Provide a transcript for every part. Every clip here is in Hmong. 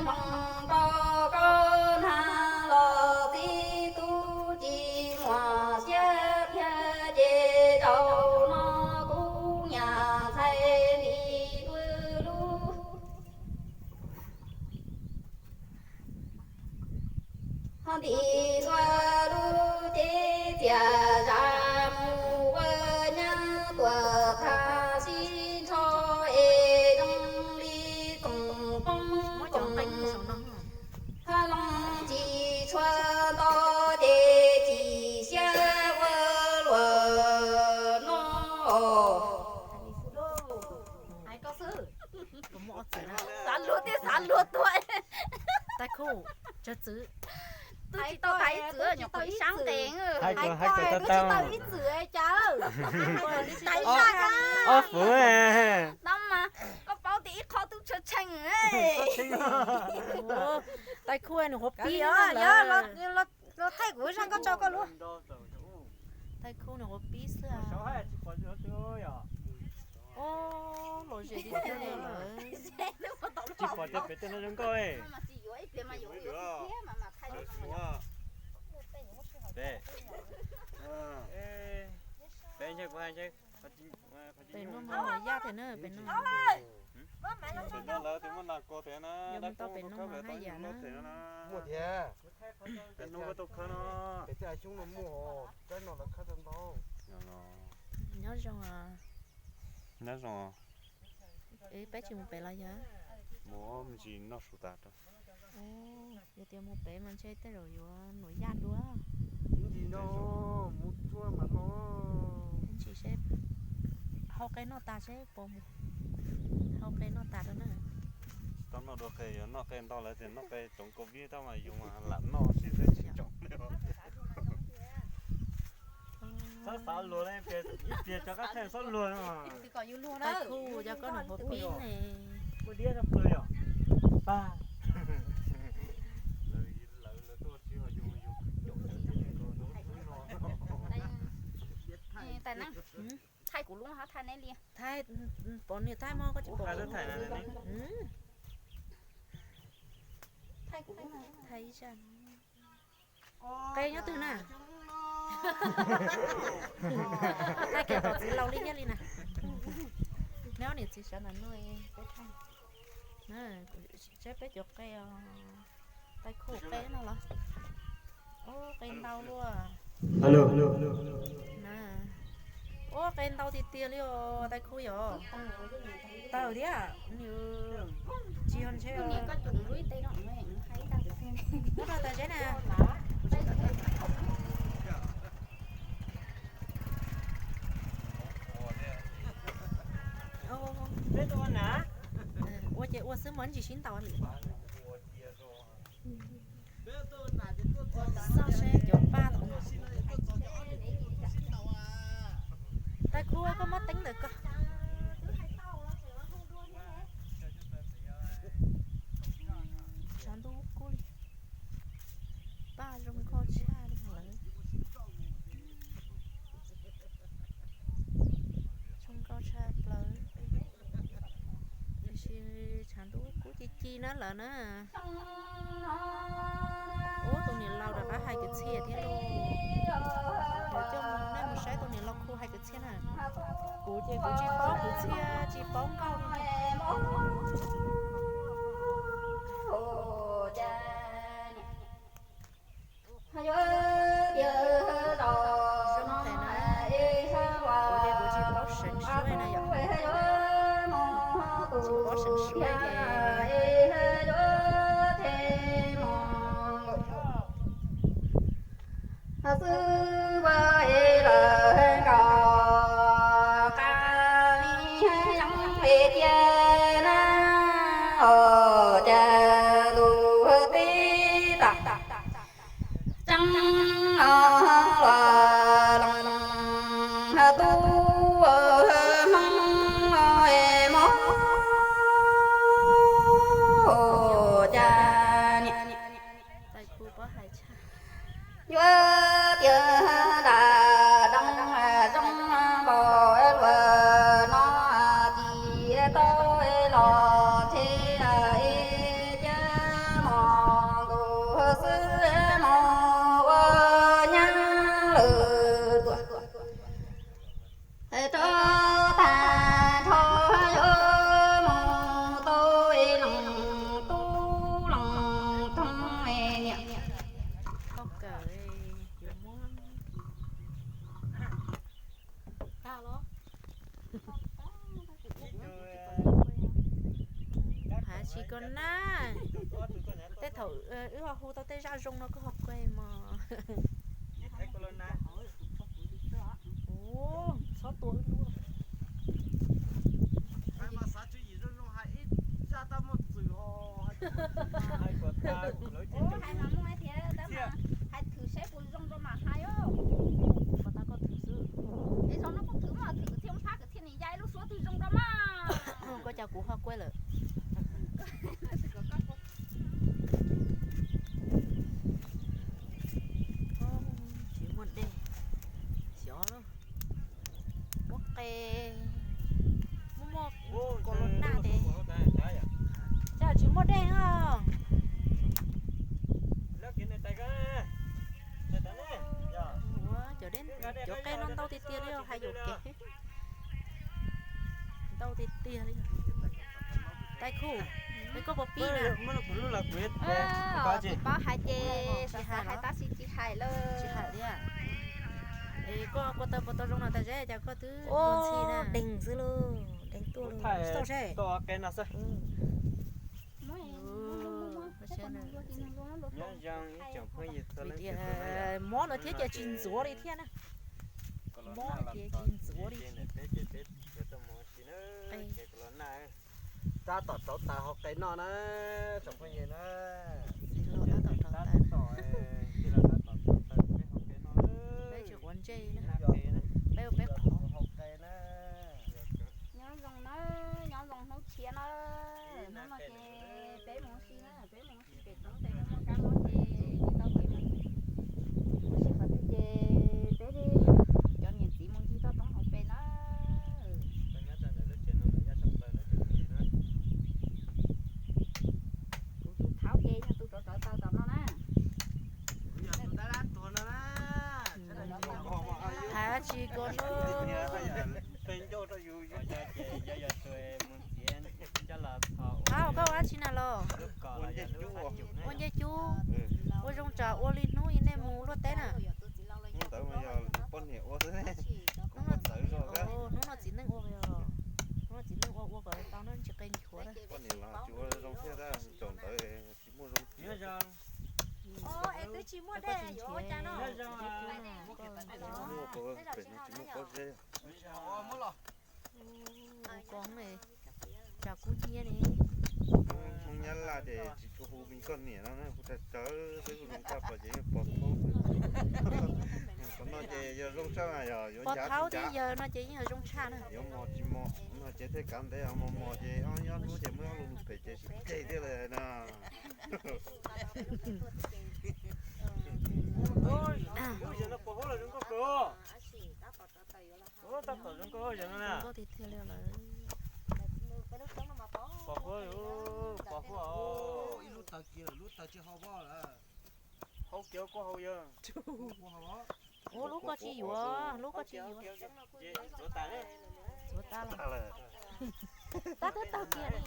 Npoo rau koj nag los txib tub tsis muaj siab dhia ces zaum no kuv nyiam ntxhais ntim tua lub, ho ntim tua lub cev txias zam mus ua nyab tuam tag sib ntsho es zoo li koom poob koom, thaj loo tsis tshua nto ces tsis siab ua luaj no. Xav luag thiab xav luag tuaj. Tais Khuj, tsawg txwv? Twb tsis tau tais ib txwv, nyuam qhuav ib sab nqes. Hais kom, hais kom tau tau. Tais zaj, ob fuv. Tau mas, koj paub tias ib qho twb tshee. Tais Khuj nws quav pib na lawm. Los thaij kuv zaj koj tso koj lub. Tais Khuj nws quav pib xwb. Os, los ze tiag tiag li lawm. Tsis pom tias pem tej no zoo nkauj. Pem no mas yaj thiab na, pem no. Pem no lawv tias muaj nas kos thiab na. Yuav mus tau pem no mas haj yam na. Muaj thiab. Pem no muaj tau khawb no. Pem tej xyoob no muaj, tsaib no lawv khawb tau ntau. Nyob zoo. Nyob zoo. Peb tsis mus pem los yog? Mus me ntsis noj su tas rau. Yog tias mus pem mas ntshe tej zaum yuav nuam yaj dua. Ntsis no, mus tsuag mas no. Ntsis seb, hau qe noj tas seb puas mus. Hau qe noj tas rau na. Tsis tau noj dua qe, yog noj qe ntau lawv tias noj qe tsoov covid tab mas yus mas lam noj sib xwb tsis tsoov li. Xav xav luag ib pliag tso qab thaij xob luag. Tais Khuj, cov koj nws quav pib ne. Ua diab rau pw yom. Pag. Tais Neeb, thaij kuv lub ho thaij neb li. Thaij, pom niam thaij mog, koj tsis pom. Thaij ib zaj. Qe nyob twg na? Thaij kiag tom txiv laus li thiaj li na. Neb ob niam txiv sawv ntawm no, peb thaij. Seb peb cov qe os. Tais Khuj qe no los? Ub, qe ntau luaj. Ub, qe ntau tiag tiag li os Tais Khuj yom. Tawg thiab, nws tsis yog ntshe. Muab rau tas zeb na. Ua ces ua xwb mas ntsis sib ntaus li. Xoj seb cov paj thaum no. Tais Khuj, koj muab teeb ntawm ko. Tshav ntuj kub li. Paj zoo nkauj tshaj li lawm. Zoo nkauj tshaj plaws. Tiam sis tshav ntuj kub ci ci na lawm na. Ub, tus niam laus rov qab hais kwv txhiaj thiab lauj. Kuv coj nej mus saib tus niam laus khu hais kwv txhiaj na. Kuv ces kuv tsis paub kwv txhiaj, tsis paub nkauj li. Kuv ces kuv tsis paub seev suab na yom. Tsis paub seev suab ces. Xwb ua es lawv nkaus qab li yoov es cia na. Corona, tej thaum wb ho hu tau tej zaj zoo no koj ho kuaj mog. Txhob tua wb lub. Hais mas xav tswv yim zoo zoo hais ib zaj tab muaj txwm ho. Hais mas muaj thiab tab mas hais thwm saib puas zoo rau mas hais os. Koj tab koj thwm xwb. Es zoo no kuv thwm mas thwm kwv txhiaj phab kwv txhiaj niam ya ib lub suab twg zoo rau mas. Koj cas kuv ho kuaj lawm. Tsis muaj dej, xyov lawm. Muab qe, muaj muaj corona tes, cas tsis muaj dej os. Ua cov dej, cov qe no ntau tiag tiag li os, hais yuam kev. Ntau tiag tiag li. Tais Khuj, es koj puas pib na? Tsis paub hais ces xav xav hais tab sis tsis hais lawm. Tsis hais thiab. Es koj kua tau puas tau zoo no tas zeb cas koj twb ua ntxhi na? Deeg xwb lauj, deeg tuaj lauj. Tsis tau seb. Mob no thiab ces tsis ntxuav li thiab na. Mob ces tsis ntxuav li thiab. Tab tom rauv taws hau qe noj na, tsoom phooj ywg na. Tab tom rauv taws, tab tom rauv taws peb hau qe noj. Peb tsis quav ntsej na, peb ua peb qhov. Nyob zoo na, nyob zoo hnub tshiab na. Hnub no ces peb mus ua si na, peb mus ua si pem roob pem muaj kab mob ces tsis tau pem na. Ua si qhov twg ces peb cov niam txiv mus ncig toj roob hauv pes na. Kuv tus thaub ces yog tus rauv rauv taws tom no na. Hais tsis ko no. Hab, koj ua dab tsi na los? Ua ncej cub. Ua zoo tsam ua li hnub nej mus luaj teb na. Hnub no txiv neej ua, hnub no txiv neej ua, ua kom tau na, tsis qe nchuav na. Es twb tsis muaj dej yuav ua cas no. Tsis muaj, pem no tsis muaj pob zeb. Ua koob ne, tsam kub hnyiab ne. Hmoob Nyab Laj ces tsis tshua hu me koj niam no, hu tag tsawv xwb, hu zoo tshaj plaws ces yeej pom thaub. Qhov no ces yog zoo tshaj, yog yuav pom ncav thaub thiab yawg no ces yeej yog zoo tshaj na. Yuav mos tsis mos no ces thiaj kav ntev, mos mos ces ob nyob hnub ces muaj ob lub lus phem ces sib ceg thiab li na. Tab tom zoo nkauj tiag tiag li lawm. Pom huab, pom huab. Ib lub taws kiag lawm, lub taws tsis hau voj lawm. Hau kiag kuj hau yog. Ua lub koj tsis yuav, lub koj tsis yuav. Txuav tas lawm. Tab twb tawg kiag li.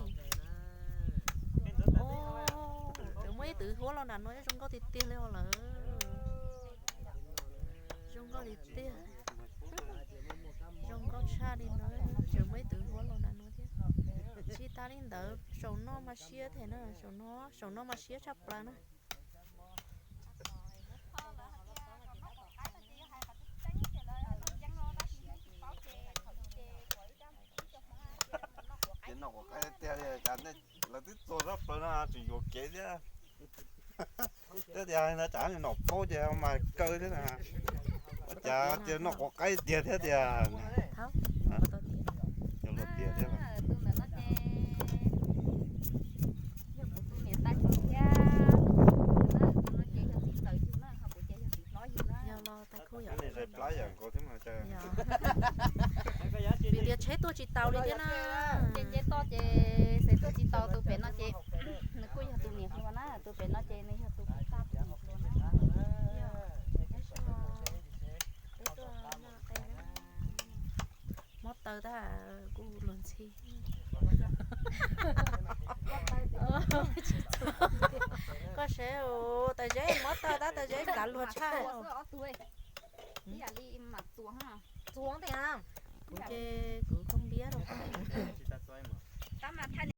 Tseem muaj ib twv huab los nram no zoo nkauj tiag tiag li os lawm. Zoo nkauj tiag tiag. Zoo nkauj tshaj li no, tseem muaj ib twv huab los nram no thiab. Tsis tas li ntawd, saum no mas siab thiab na, saum no, saum no mas siab tshaj plaws na. Ces noj quav qaib tiag tiag li, cas nej lawv twb txuag tshaj plaws no tseem yuam kev thiab. Thiab tias no tsam noj paub ces mas kaw thiab na. Ua cas tias noj quav qaib tiag thiab tias. Yog luag tiag thiab. Yog los tais khuj yom. Vim tias tsheb tuaj tsis taus li thiab na. Ces nce toj ces xav tuaj tsis taus, tus pem no ces nws kuj yog tus niam hluas na, tus pem no ces nws yog tus kuj txaj tus niam hluas na. Mob taw tab kuj luag ntxhi. Koj saib, tais zeb mob taw tab tais zeb txav luag tshaj. Kuv ces kuv koob liab rau koj.